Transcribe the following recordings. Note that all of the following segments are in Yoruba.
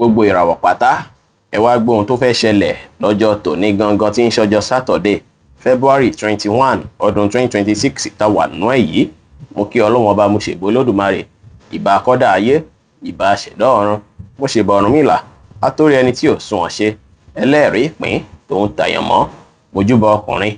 Gbogbo ìràwọ̀ pátá, ẹ wá gbọ́ ohun tó fẹ́ ṣẹlẹ̀ lọ́jọ́ tòní gangan tí ń ṣọjọ́ Saturday, February 21, ọdún 2026 tá wà nú ẹ̀ yìí. Mo kí Ọlọ́run Ọba, mo ṣègbè Olódùmarè, ìbà akọ́dà ayé, ìbà aṣẹ̀dá ọ̀run, mo ṣèbà Ọ̀rúnmìlà, atórí ẹni tí ò sunwọ̀n ṣe, ẹlẹ́rìí ìpín tó ń tàyàn mọ́. Mojúbà ọkùnrin,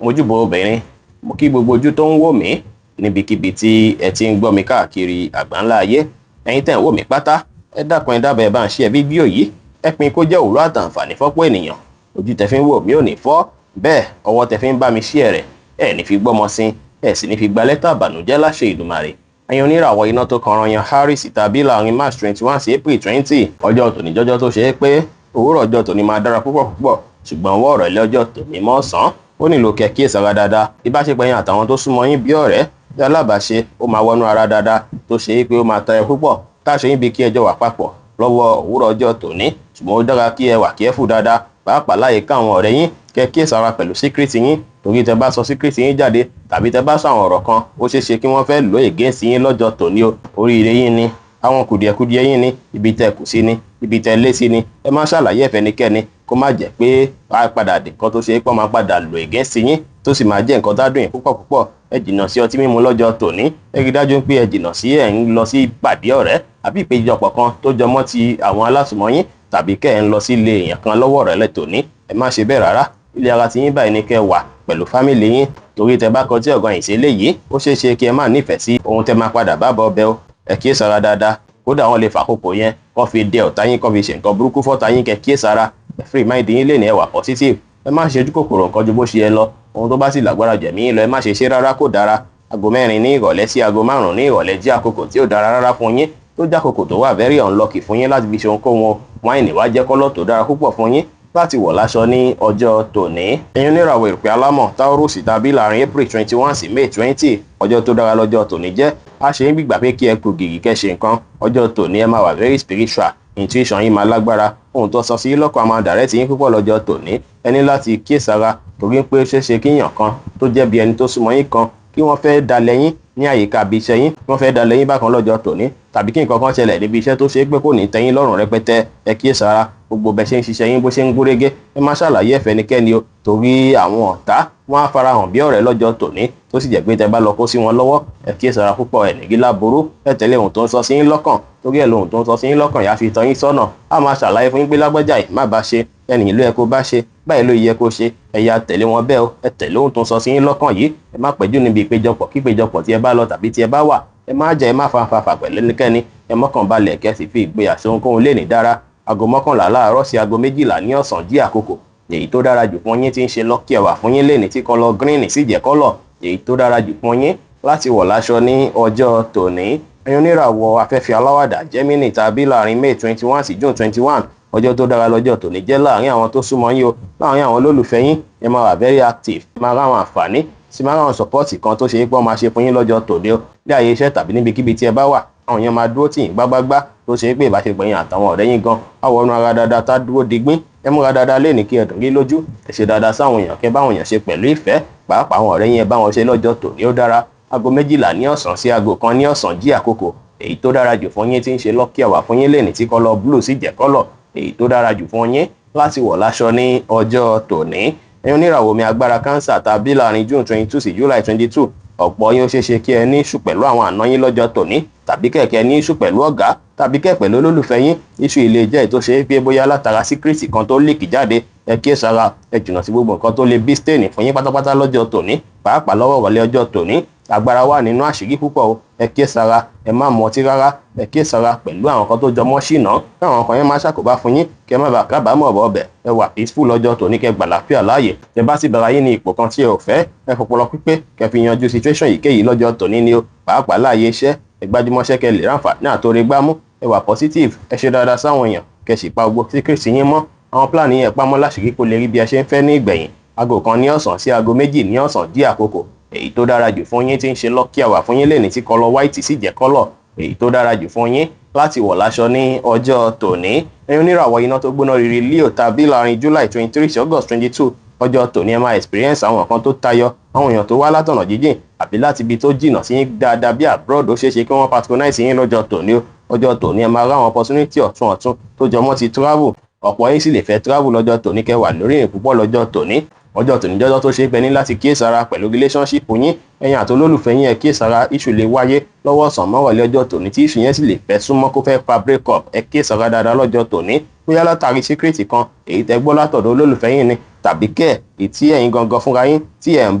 mojúbà obìnrin, mo kí gbogbo ojú tó ń wò mí níbikíbi tí ẹ ti ń gbọ́ mi káàkiri àgbáńlá ayé. Ẹ̀yin tẹ́ ń wò mí pátá, ẹ dákun, ẹ dábàá, ẹ bá ń ṣe ẹ fídíò yìí, ẹ pín kó jẹ́ òwúrọ̀ àtàǹfààní fọ́pọ̀ ènìyàn. Ojú tẹ́ fi ń wò mí ò ní fọ́, bẹ́ẹ̀ ọwọ́ tẹ́ fi ń bá mi share rẹ̀, ẹ ní fi gbọ́mọ sí, ẹ sì ní fi gba lẹ́tà àbànújẹ́ láṣẹ Ìdùmarè. Ẹ̀yin oníràwọ̀ iná tó kanran yan Aries tàbí láàrin March 21 sí April 20, ọjọ́ tòní jọjọ́ tó ṣe é pé òwúrọ̀ ọjọ́ tòní máa dára púpọ̀ púpọ̀, ṣùgbọ́n ọwọ́ ọ̀rọ̀ ilé ọjọ́ tòní mọ́ ọ̀sán, ó nílò kẹ́ kíyèsára dáadáa. Ìbáṣepọ̀ yẹn àtàwọn tó súnmọ́ yín bí ọ̀rẹ́, bí alábàáṣe, ó máa wọnú ara dáadáa, tó ṣe é pé ó máa tayọ púpọ̀ tá a ṣe yín bí kí ẹjọ́ wà papọ̀ lọ́wọ́ òwúrọ̀ ọjọ́ tòní. Ṣùgbọ́n ó dára kí ẹ wà careful dáadáa, pàápàá láyè káwọn ọ̀rẹ́ yín, kẹ́ kíyèsára pẹ̀lú secret yín, torí tẹ bá sọ secret yín jáde tàbí tẹ bá sọ àwọn ọ̀rọ̀ kan, ó ṣeé ṣe kí wọ́n fẹ́ lò against yín lọ́jọ́ tòní o. Oríire yín ni, àwọn kùdìẹ̀kudiẹ yín ni, ibi tẹ kù sí ni, ibi tẹ lé sí ni, ẹ má ṣàlàyé ẹ̀fẹ́ nikẹ́ni, kó má jẹ́ pé á padà dé nǹkan tó ṣe é pọ́n máa padà lò against yín, tó sì máa jẹ́ nǹkan tá dùn yín púpọ̀ púpọ̀. Ẹ jìnnà sí ọtí mímu lọ́jọ́ tòní. Ẹ rí dájú pé ẹ jìnnà sí ẹ̀ ń lọ sí ìpàdé ọ̀rẹ́ àbí ìpéjọpọ̀ kan tó jọmọ́ ti àwọn alásùnmọ́ yín, tàbí kẹ́ ẹ̀ ń lọ sí ilé èèyàn kan lọ́wọ́ rẹ̀ lẹ́tòní. Ẹ má ṣe bẹ́ẹ̀ rárá. Ilé ara ti yín báyìí ni kẹ́ wà pẹ̀lú family yín, torí tẹ bá kọtí ọ̀gàn ìṣẹ̀lẹ̀ yìí, ó ṣeé ṣe kí ẹ má nífẹ̀ẹ́ sí ohun tẹ máa padà bá bọ̀ bẹ́ o. Ẹ kíyèsára dáadáa. Kódà wọ́n lè fàkókò yẹn kọ́ fi dẹ ọ̀tá yín, kọ́ fi ṣe nǹkan burúkú fọ́tá yín. Kẹ́ kíyèsára. Ẹ free mind yín lè ní, ẹ wà positive. Ẹ má ṣe ojú kòkòrò nǹkan ju bó ṣe yẹ lọ. Ohun tó bá sì lágbára jẹ̀mí yín lọ, ẹ má ṣe ṣe rárá, kò dára. Aago 4 ní ìrọ̀lẹ́ sí aago 5 ní ìrọ̀lẹ́ jẹ́ àkókò tí ò dára rárá fún yín, tó jẹ́ àkókò tó wà very unlucky fún yín láti fi ṣe ohunkóhun. Wine wá jẹ́ color tó dára púpọ̀ fún yín láti wọ̀ láṣọ ní ọjọ́ tòní. Ẹ̀yin oníràwọ̀ ìpè alámọ̀ Taurus tàbí láàrin April 21 sí May 20, ọjọ́ tó dára lọ́jọ́ tòní jẹ́. A ṣe ń gbìgbà pé kí ẹ kú gìrì kẹ́ ṣe nǹkan. Ọjọ́ tòní, ẹ máa wà very spiritual, intuition yín máa lágbára, ohun tó sọ sí lọ́kàn máa direct yín púpọ̀ lọ́jọ́ tòní. Ẹ ní láti kíyèsára, torí pé ó ṣeéṣe kíyàn kan tó jẹ́ bí ẹni tó súnmọ́ yín kan, kí wọ́n fẹ́ dalẹ̀ yín ní àyíká àbí iṣẹ́ yín, wọ́n fẹ́ dalẹ̀ yín bákan lọ́jọ́ tòní, tàbí kí nǹkan kan ṣẹlẹ̀ níbi iṣẹ́ tó ṣe é pé kò ní tẹ́yín lọ́rùn rẹpẹtẹ. Ẹ kíyèsára. Gbogbo bẹ ṣe ń ṣiṣẹ́ yín, bó ṣe ń gúnrégé, ẹ má ṣàlàyé ẹ̀fẹ́ nikẹ́ni o, torí àwọn ọ̀tá wọn á farahàn bí ọ̀rẹ́ lọ́jọ́ tòní, tó sì jẹ́ pé tẹ bá lọ kó sí wọn lọ́wọ́, ẹ kíyèsára púpọ̀. Ẹ̀ nìgí láboró, ẹ tẹ̀lé ohun tó ń sọ sí yín lọ́kàn, torí ẹ̀ lóhun tó ń sọ sí yín lọ́kàn yà fi tọ́ yín sọ́nà. Á máa ṣàlàyé fún yín pé lágbájá yìí, má bá ṣe, ẹnì ìlú ẹ kó bá ṣe báyìí, ló yẹ kó ṣe. Ẹ ya tẹ̀lé wọn bẹ́ẹ̀ o. Ẹ tẹ̀lé ohun tó ń sọ sí yín lọ́kàn yìí. Ẹ má pẹ́jù níbi ìpéjọpọ̀ kí ìpéjọpọ̀ tí ẹ bá lọ tàbí tí ẹ bá wà. Ẹ má jẹ́, ẹ má fanfàfà pẹ̀lú ẹnikẹ́ni. Ẹ mọ́kàn balẹ̀, kẹ́ sì fi ìgboyà ṣe ohunkóhun lè ní dára. Aago 11 láàárọ̀ sí aago 12 ní ọ̀sán jí àkókò èyí tó dára jù fún yín tí ń ṣe lucky hour fún yín lẹ́ni, tí color green sì jẹ́ color èyí tó dára jù fún yín láti wọ̀ láṣọ ní ọjọ́ tòní. Ẹ̀yin oníràwọ̀ afẹ́fẹ́ aláwàdà Gemini tàbí láàrin May 21 sí June 21, ọjọ́ tó dára lọ́jọ́ tòní jẹ́ láàrin àwọn tó súnmọ́ yín o, láàrin àwọn olólùfẹ́ yín. Ẹ máa wà very active, ẹ máa ráwọn àǹfààní sì máa ráwọn support kan tó ṣe é pé wọ́n máa ṣe fún yín lọ́jọ́ tòní o. Ní àyè iṣẹ́ tàbí níbikíbi tí ẹ bá wà, àwọn èèyàn máa dúró tì yín gbágbágbá, tó ṣe é pé ìbáṣepọ̀ yín àtàwọn ọ̀rẹ́ yín gan á wọnú ara dáadáa, tá dúró digbín. Ẹ múra dáadáa lénìí kí ẹ dùn rí lójú. Ẹ ṣe dáadáa sáwọn èèyàn, kẹ báwọn èèyàn ṣe pẹ̀lú ìfẹ́, pàápàá àwọn ọ̀rẹ́ yín, ẹ bá wọn ṣe lọ́jọ́ tòní, ó dára. Aago 12 ní ọ̀sán sí aago 1 ní ọ̀sán jí àkókò èyí tó dára jù fún yín tí ń ṣe lucky hour fún yín lénìí, tí color blue sì jẹ́ color èyí tó dára jù fún yín láti wọ̀ láṣọ ní ọjọ́ tòní. Ẹ̀yin oníràwọ̀ omi agbára Cancer tàbí láàrin June 22 sí July 22, ọ̀pọ̀ yín, ó ṣeé ṣe kí ẹ ní issue pẹ̀lú àwọn àna yín lọ́jọ́ tòní, tàbí kẹ̀kẹ́ ní issue pẹ̀lú ọ̀gá, tàbí kẹ̀ pẹ̀lú olólùfẹ́ yín. Issue ilé jẹ́ ètò ṣe é pé bóyá látara secret kan tó leak jáde. Ẹ kíyèsára, ẹ jìnnà sí gbogbo nǹkan tó lè bí stain fún yín pátápátá lọ́jọ́ tòní, pàápàá lọ́wọ́ ìrọ̀lẹ́ ọjọ́ tòní. Agbára wà nínú àṣírí púpọ̀ o. Ẹ kíyèsára, ẹ má mu ọtí rárá. Ẹ kíyèsára pẹ̀lú àwọn kan tó jọmọ́ ṣìnà, káwọn kan yẹn má ṣàkóbá fún yín, kẹ má bàa kábàámọ̀ ọ̀bọ̀ ọbẹ̀. Ẹ wà peaceful lọ́jọ́ tòní, kẹ gbàlàáfíà láàyè. Tẹ bá sì bára yín ní ipò kan tí ẹ ò fẹ́, ẹ fọpọlọ pípé kẹ fi yanjú situation yìíkéyìí lọ́jọ́ tòní ni o, pàápàá láàyè iṣẹ́. Ẹ gbájúmọ́ṣẹ́ kẹ lè ráǹfààní àtòrí gbámú. Ẹ wà positive, ẹ ṣe dáadáa sáwọn èèyàn, kẹ sì pa gbogbo secret yín mọ́, àwọn plan yẹn pamọ́ láṣìírí, kó lè rí bí ẹ ṣe ń fẹ́ ní ìgbẹ̀yìn. Aago 1 ní ọ̀sán sí aago 2 ní ọ̀sán dí àkókò èyí tó dára jù fún yín tí ń ṣe lucky hour fún yín lẹ́ni, tí color white sì jẹ́ color èyí tó dára jù fún yín láti wọ̀ láṣọ ní ọjọ́ tòní. Ẹ̀yin oníràwọ̀ iná tó gbóná riri Leo tàbí láàrin July 23 sí August 22, ọjọ́ tòní, ẹ máa experience àwọn nǹkan tó tayọ, àwọn èèyàn tó wá látọ̀nà jíjìn àbí láti ibi tó jìnnà sí yín dáadáa bí abroad. Ó ṣeé ṣe kí wọ́n patronize yín lọ́jọ́ tòní o. Ọjọ́ tòní, ẹ máa ráwọn opportunity ọ̀tun ọ̀tun tó jọmọ́ ti travel. Ọ̀pọ̀ yín sì lè fẹ́ travel lọ́jọ́ tòní, kẹ́ wà lórí ìrìn púpọ̀ lọ́jọ́ tòní. Ọjọ́ tòní jọ́jọ́ tó ṣe é pẹ́ ní láti kíyèsára pẹ̀lú relationship yín, ẹ̀yin àti olólùfẹ́ yín. Ẹ kíyèsára, issue lè wáyé lọ́wọ́ ọ̀sán mọ́rọ̀lẹ́ ọjọ́ tòní, tí issue yẹn sì lè fẹ́ súnmọ́ kó fẹ́ fa break up. Ẹ kíyèsára dáadáa lọ́jọ́ tòní, bóyá látàrí secret kan èyí tẹ́ gbọ́ látọ̀dọ̀ olólùfẹ́ yín ni, tàbí kẹ́ ìtí ẹ̀yin gangan fúnra yín tí ẹ̀ ń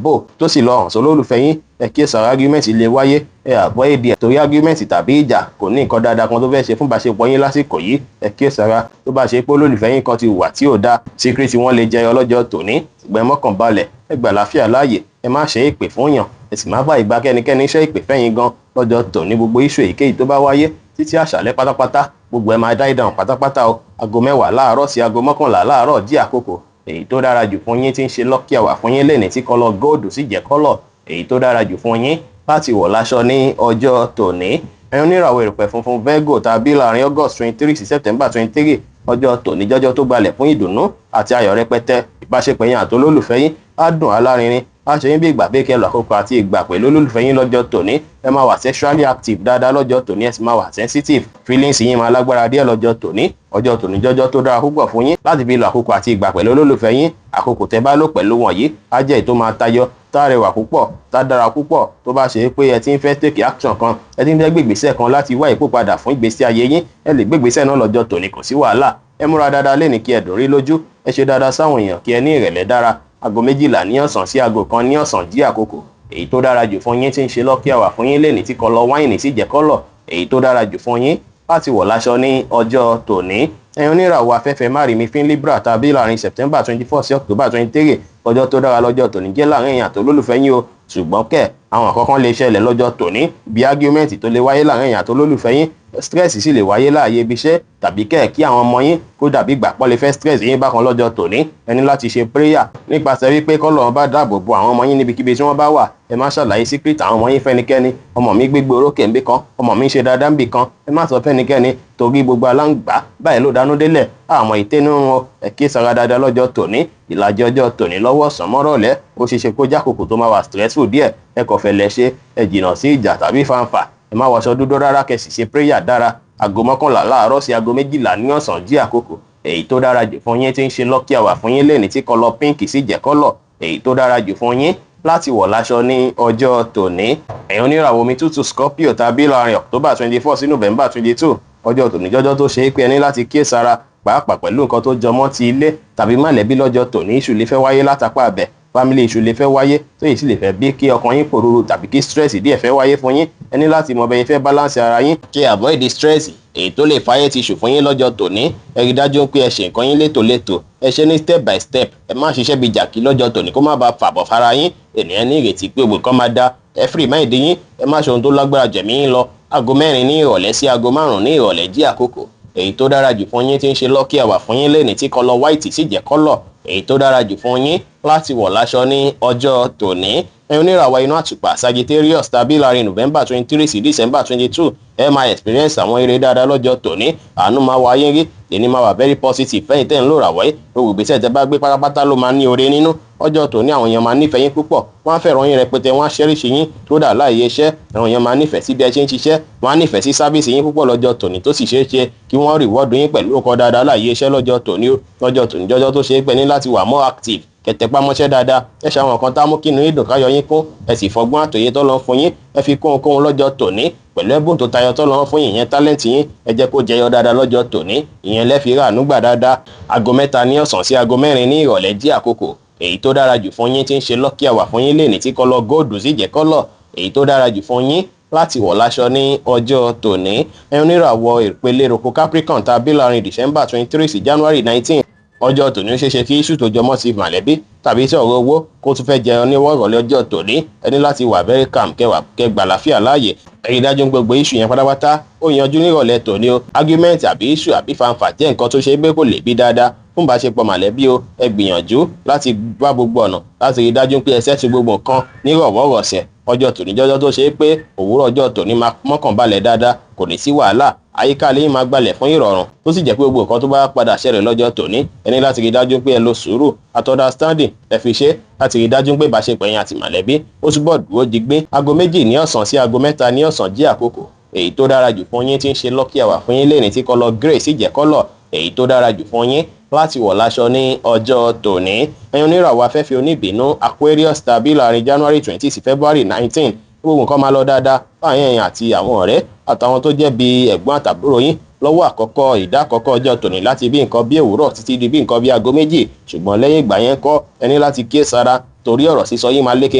bò tó sì lọ hàn sí olólùfẹ́ yín. Ẹ kíyèsára, argument lè wáyé. Ẹ avoid ẹ̀, torí argument tàbí ìjà kò ní nǹkan dáadáa kan tó fẹ́ ṣe fún ìbáṣepọ̀ yín lásìkò yìí. Ẹ kíyèsára, tó bá ṣe pé olólùfẹ́ yín kan ti wà tí ò dáa, secret wọn lè jẹyọ lọ́jọ́ tòní. Ṣùgbọ́n ẹ mọ́kàn balẹ̀, ẹ gbà láfíà láàyè, ẹ má ṣe èpè fún yàn, ẹ sì má bá ìgbà kẹ́nikẹ́ni iṣẹ́ ìpè fẹ́yìn gan lọ́jọ́ tòní. Gbogbo issue èyíkéyìí tó bá wáyé títí àṣálẹ́ pátápátá, gbogbo ẹ máa die down pátápátá o. Aago 10 láàárọ̀ sí aago 11 láàárọ̀ jí àkókò èyí tó dára jù fún yín tí ń ṣe lucky hour fún yín lẹ́ni, tí colour gold sì jẹ́ colour èyí tó dára jù fún yín láti wọ̀ láṣọ ní ọjọ́ tòní. Ẹ̀yin oníràwọ̀ erùpẹ̀ funfun, Virgo, tàbí láàrin August 23 sí September 23, ọjọ́ tòní jọ́jọ́ tó gbalẹ̀ fún ìdùnnú àti ayọ̀ rẹpẹtẹ. Ìbáṣepọ̀ yín àti olólùfẹ́ yín á dùn alárinrin, á ṣe yín bí ìgbà pé kẹ́ lọ àkókò àti ìgbà pẹ̀lú olólùfẹ́ yín lọ́jọ́ tòní. Ẹ máa wà sexually active dáadáa lọ́jọ́ tòní, ẹ sì máa wà sensitive. Feelings yín máa lágbára díẹ̀ lọ́jọ́ tòní. Ọjọ́ tòní jọ́jọ́ tó dára púpọ̀ fún yín láti fi lo àkókò àti ìgbà pẹ̀lú olólùfẹ́ yín. Àkókò tẹ́ bá lò pẹ̀lú wọn yìí á jẹ́ èyí tó máa tayọ, tá rẹwà púpọ̀, tá dára púpọ̀. Tó bá ṣe é pé ẹ ti ń fẹ́ take action kan, ẹ ti ń fẹ́ gbé ìgbésẹ̀ kan láti wá ìpò padà fún ìgbésí ayé yín, ẹ lè gbé ìgbésẹ̀ náà lọ́jọ́ tòní, kò sí wàhálà. Ẹ múra dáadáa lẹ́ni, kí ẹ dùn rí lójú, ẹ ṣe dáadáa sáwọn èèyàn, kí ẹ ní ìrẹ̀lẹ̀ dára. Aago 12 ní ọ̀sán sí aago 1 ní ọ̀sán jí àkókò èyí tó dára jù fún yín tí ń ṣe lucky hour fún yín lẹ́ni, tí colour wine sì jẹ́ colour èyí tó dára jù fún yín láti wọ̀ láṣọ ní ọjọ́ tòní. Ẹ̀yin oníràwọ̀ afẹ́fẹ́ márìmí fín, Libra, tàbí láàrin September 24 sí October 23, ọjọ́ tó dára lọ́jọ́ tòní jẹ́ láàrin èèyàn àti olólùfẹ́ yín o. Ṣùgbọ́n kẹ̀, àwọn àkọ́kọ́ lè ṣẹlẹ̀ lọ́jọ́ tòní, bí argument tó lè wáyé láàrin èèyàn àti olólùfẹ́ yín. Stress sì lè wáyé láàyè ibi iṣẹ́, tàbí kẹ̀ kí àwọn ọmọ yín kó dàbí ìgbà pọ́n lè fẹ́ stress yín bákan lọ́jọ́ tòní. Ẹ ní láti ṣe prayer nípasẹ̀ wípé kọ́lọ́run bá dáàbò bo àwọn ọmọ yín níbikíbi tí wọ́n bá wà. Ẹ má ṣàlàyé secret àwọn ọmọ yín fẹ́nikẹ́ni. Ọmọ mi gbégbé orókè níbì kan, ọmọ mi ń ṣe dáadáa níbì kan, ẹ má sọ fẹ́nikẹ́ni, torí gbogbo aláǹgbá báyìí ló dánú délẹ̀ àmọ́ ìtẹ́nu wọn. Ẹ kí sara dáadáa lọ́jọ́ tòní. Ìlàjì ọjọ́ tòní lọ́wọ́ ọ̀sán mọ́rọ̀lẹ́, ó ṣeé ṣe kó jákòókò tó máa wà stressful díẹ̀. Ẹ kò fẹ́ lẹ ṣe, ẹ jìnnà sí ìjà tàbí fanfà, ẹ má wọṣọ dúdú rárá, kẹ́ sì ṣe prayer dára. Aago 11 láàárọ̀ sí aago 12 ní ọ̀sán jí àkókò èyí tó dára jù fún yín tí ń ṣe lucky hour fún yín lẹ́ni, tí colour pink sì jẹ́ colour èyí tó dára jù fún yín láti wọ̀ láṣọ ní ọjọ́ tòní. Ẹ̀yin oníràwọ̀ omi tútù, Scorpio, tàbí láàrin October 24 sí November 22, ọjọ́ tòní jọ́jọ́ tó ṣe é pé ẹ ní láti kíyèsára, pàápàá pẹ̀lú nǹkan tó jọmọ́ ti ilé tàbí mọ̀lẹ́bí lọ́jọ́ tòní. Issue lè fẹ́ wáyé látàpá abẹ, family issue lè fẹ́ wáyé, tó yìí sì lè fẹ́ bí kí ọkàn yín pòrúurú tàbí kí stress díẹ̀ fẹ́ wáyé fún yín. Ẹ ní láti mọ bẹ́ẹ̀ fẹ́ balance ara yín, kí avoid stress èyí tó lè fàyè ti ṣù fún yín lọ́jọ́ tòní. Ẹ rí dájú pé ẹ ṣe nǹkan yín létòlétò, ẹ ṣe ní step by step. Ẹ má ṣiṣẹ́ bí jàkí lọ́jọ́ tòní, kó má bàa fàbọ̀ fara yín. Ènìyàn ní ìrètí pé gbogbo nǹkan máa dá. Ẹ free mind yín, ẹ má ṣe ohun tó lágbára jẹ̀mí yín lọ. Aago 4 ní ìrọ̀lẹ́ sí aago 5 ní ìrọ̀lẹ́ jí àkókò èyí tó dára jù fún yín tí ń ṣe lucky hour fún yín lẹ́ni, tí colour white sì jẹ́ colour èyí tó dára jù fún yín láti wọ̀ láṣọ ní ọjọ́ tòní. Ẹ̀yin oníràwọ̀ inú àtùpà, Sagittarius, tàbí láàrin November 23 sí December 22, ẹ máa experience àwọn eré dáadáa lọ́jọ́ tòní. Àánú máa wáyé rí, èní máa wà very positive fẹ́yìn tẹ́ ń lò ràwọ̀ yìí. Gbogbo ìgbésẹ̀ tẹ́ bá gbé pátápátá ló máa ní oore nínú. Ọjọ́ tòní, àwọn èèyàn máa nífẹ̀ẹ́ yín púpọ̀, wọ́n á fẹ́ràn yín rẹpẹtẹ, wọ́n á cherish yín tó dà láàyè iṣẹ́. Àwọn èèyàn máa nífẹ̀ẹ́ sí bí ẹ ṣe ń ṣiṣẹ́, wọ́n á nífẹ̀ẹ́ sí service yín púpọ̀ lọ́jọ́ tòní, tó sì ṣeé ṣe kí wọ́n reward yín pẹ̀lú ọkọ̀ dáadáa láàyè iṣẹ́ lọ́jọ́ tòní. Lọ́jọ́ tòní jọjọ́ tó ṣe é pẹ́ ní láti wà more active, kẹtẹpá mọ́ṣẹ́ dáadáa. Ẹ ṣe àwọn nǹkan tá mú kínú yín dùn, káyọ̀ yín kún. Ẹ sì fọgbọ́n àtòyé tó lọ fún yín, ẹ fi kún ohunkóhun lọ́jọ́ tòní pẹ̀lú ẹ̀bùn tó tayọ tó lọ fún yín, ìyẹn talent yín. Ẹ jẹ́ kó jẹyọ dáadáa lọ́jọ́ tòní, ìyẹn lẹ́fi rà ànúgbà dáadáa. Aago 3 ní ọ̀sán sí aago 4 ní ìrọ̀lẹ́ jí àkókò èyí tó dára jù fún yín tí ń ṣe lucky hour fún yín lẹ́ni, tí colour gold sì jẹ́ colour èyí tó dára jù fún yín láti wọ̀ láṣọ ní ọjọ́ tòní. Ẹ̀yin oníràwọ̀ ìpele roko, Capricorn, tàbí láàrin December 23 sí January 19, ọjọ́ tòní ó ṣeéṣe kí issue tó jọmọ́ ti mọ̀lẹ́bí tàbí tí ọ̀rọ̀ owó kó tún fẹ́ jẹun níwọ̀ ìrọ̀lẹ́ ọjọ́ tòní. Ẹ ní láti wà very calm, kẹwàá kẹgbà láfíà láàyè. Ẹ rí dájú gbogbo issue yẹn pátápátá ó yanjú nírọ̀lẹ́ tòní o. Argument àbí issue àbí fanfà jẹ́ nǹkan tó ṣe é gbé, kò lè bí dáadáa fún ìbáṣepọ̀ mọ̀lẹ́bí o. Ẹ gbìyànjú láti wá gbogbo ọ̀nà láti rí dájú pé ẹ settle gbogbo nǹkan nírọ̀wọ́rọ̀sẹ̀. Ọjọ́ tòní jọjọ́ tó ṣe é pé òwúrọ̀ ọjọ́ tòní máa mọ́kàn balẹ̀ dáadáa, kò ní sí wàhálà. Àyíká lẹ́yìn máa gbalẹ̀ fún ìrọ̀rùn, tó sì jẹ́ pé gbogbo nǹkan tó bá padà ṣẹlẹ̀ lọ́jọ́ tòní, ẹ ní láti rí dájú pé ẹ lo sùúrù àti understanding, ẹ fi ṣe láti rí dájú pé ìbáṣepọ̀ yẹn àti mọ̀lẹ́bí ó túbọ̀ dúró digbí. Aago 2 ní ọ̀sán sí aago 3 ní ọ̀sán jí àkókò Èyí tó dára jù fún yín tí ń ṣe lucky hour fún yín lẹ́ni tí color grey sì jẹ́ color èyí tó dára jù fún yín láti wọ̀ láṣọ ní ọjọ́ tòní. Ẹ̀yin oníràwọ̀ afẹ́fẹ́ oníbínú, Aquarius, tàbí láàrin January 20 sí February 19, gbogbo nǹkan máa lọ dáadáa láàrin ẹ̀yin àti àwọn ọ̀rẹ́ àtàwọn tó jẹ́ bí ẹ̀gbọ́n àtàbúrò yín lọ́wọ́ àkọ́kọ́ ìdá àkọ́kọ́ ọjọ́ tòní, láti bí nǹkan bí òwúrọ̀ títí di bí nǹkan bí aago 2. Ṣùgbọ́n lẹ́yìn ìgbà yẹn kọ́, ẹ ní láti kíyèsára torí ọ̀rọ̀ sísọ yín máa lékè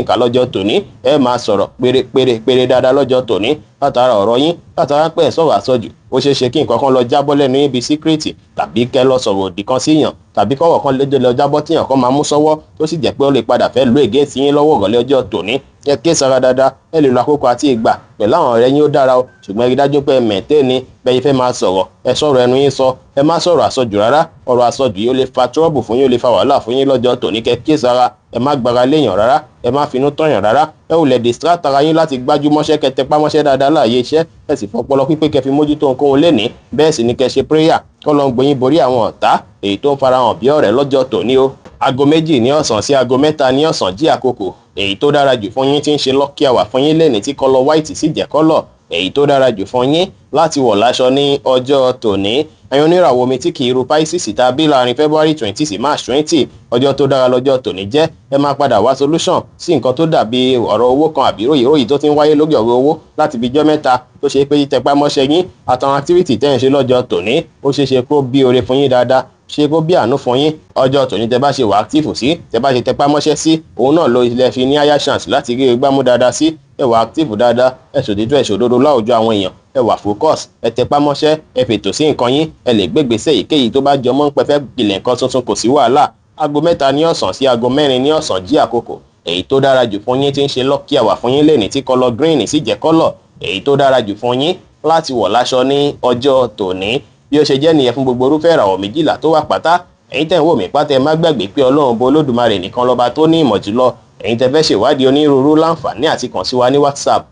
ńkà lọ́jọ́ tòní. Ẹ máa sọ̀rọ̀ pérépéré péré dáadáa lọ́jọ́ tòní. Látara ọ̀rọ̀ yín, látara pé ẹ̀ sọ̀rọ̀ àsọjù, ó ṣeé ṣe kí nǹkan kan lọ jábọ́ lẹ́nu yín bíi secret, tàbí kẹ́ lọ sọ̀rọ̀ òdì kan síyàn, tàbí kọ́wọ̀ kan lè lọ jábọ́ tíyàn kan máa mú sọ́wọ́, tó sì jẹ́ pé ó lè padà fẹ́ lo ègé sí yín lọ́wọ́ ìrọ̀lẹ́ ọjọ́ tòní. Ẹ ké sara dáadáa. Ẹ lè lo àkókò àti ìgbà pẹ̀lú àwọn ọ̀rẹ́ yín, ó dára o. Ṣùgbọ́n ẹ rí dájú pé mẹ̀tẹ́ ni bẹ́ẹ̀ fẹ́ máa sọ̀rọ̀, ẹ sọ̀rọ̀ ẹnu yín sọ, ẹ má sọ̀rọ̀ àsọjù rárá. Ọ̀rọ̀ àsọjù yìí, ó lè fa trouble fún yín, ó lè fa wàhálà fún yín lọ́jọ́ tòní. Kẹ́ kí sara, ẹ má gbára léèyàn rárá, ẹ má finú tọ̀yàn rárá. Ẹ ò lè distract ara yín láti gbájú mọ́ṣẹ́, kẹ́ tẹpá mọ́ṣẹ́ dáadáa láàyè iṣẹ́. Ẹ sì fọpọlọ pípé kẹ́ fi mójútó ohunkóhun lénìí. Bẹ́ẹ̀ sì ni kẹ́ ṣe prayer kọ́ ló ń gbóyin borí àwọn ọ̀tá èyí tó ń farahàn bí ọ̀rẹ́ lọ́jọ́ tòní o. Aago 2 ní ọ̀sán sí aago 3 ní ọ̀sán jí àkókò èyí tó dára jù fún yín tí ń ṣe lucky hour fún yín lẹ́ni tí color white sì jẹ́ color èyí tó dára jù fún yín láti wọ̀ láṣọ ní ọjọ́ tòní. Ẹ̀yin oníràwọ̀ omi tí kì í ru, Pisces, tàbí láàrin February 20 sí March 20, ọjọ́ tó dára lọ́jọ́ tòní jẹ́. Ẹ máa padà wá solution sí nǹkan tó dàbí ọ̀rọ̀ owó kan àbí ròyìnròyìn tó ti ń wáyé lórí ọ̀rọ̀ owó láti fi jọ́ mẹ́ta, tó ṣe pé tẹpá mọ́ṣẹ́ yín àtàwọn activity tẹ́ ń ṣe lọ́jọ́ tòní, ó ṣeé ṣe kó bí oore fún yín dáadáa, ṣe kó bí àánú fún yín. Ọjọ́ tòní, tẹ bá ṣe wà active sí, tẹ bá ṣe tẹpá mọ́ṣẹ́ sí, òun náà ló ilẹ̀ fi ní higher chance láti rí igbámú dáadáa sí. Ẹ wà active dáadáa, ẹ ṣòtítọ́, ẹ ṣòdodo láwùjọ àwọn èèyàn, ẹ wà focus, ẹ tẹpá mọ́ṣẹ́, ẹ fètò sí nǹkan yín, ẹ lè gbégbèsè èyíkéyìí tó bá jọmọ́ ń pẹ́ fẹ́ gbilẹ̀ nǹkan tuntun, kò sí wàhálà. Aago 3 ní ọ̀sán sí aago 4 ní ọ̀sán jí àkókò èyí tó dára jù fún yín tí ń ṣe lucky hour fún yín lẹ́ni tí color green sì jẹ́ color èyí tó dára jù fún yín láti wọ̀ láṣọ ní ọjọ́ tòní. Bí ó ṣe jẹ́ nìyẹn fún gbogbo irúfẹ́ ìràwọ̀ 12 tó wà pátá. Ẹ̀yin tẹ́ ń wò mí pátá, ẹ má gbàgbé pé Ọlọ́run bó Olódùmarè nìkan lọ́ba tó ní ìmọ̀ jùlọ. Ẹ̀yin tẹ́ fẹ́ ṣèwádìí onírúurú, láǹfààní àti kàn sí wa ní WhatsApp,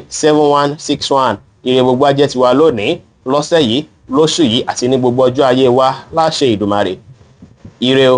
09033897161. Ire gbogbo ajẹ́ tiwa lónìí, lọ́sẹ̀ yìí, lóṣù yìí àti ní gbogbo ọjọ́ ayé wa láṣẹ Ìdùmarè. Ire o.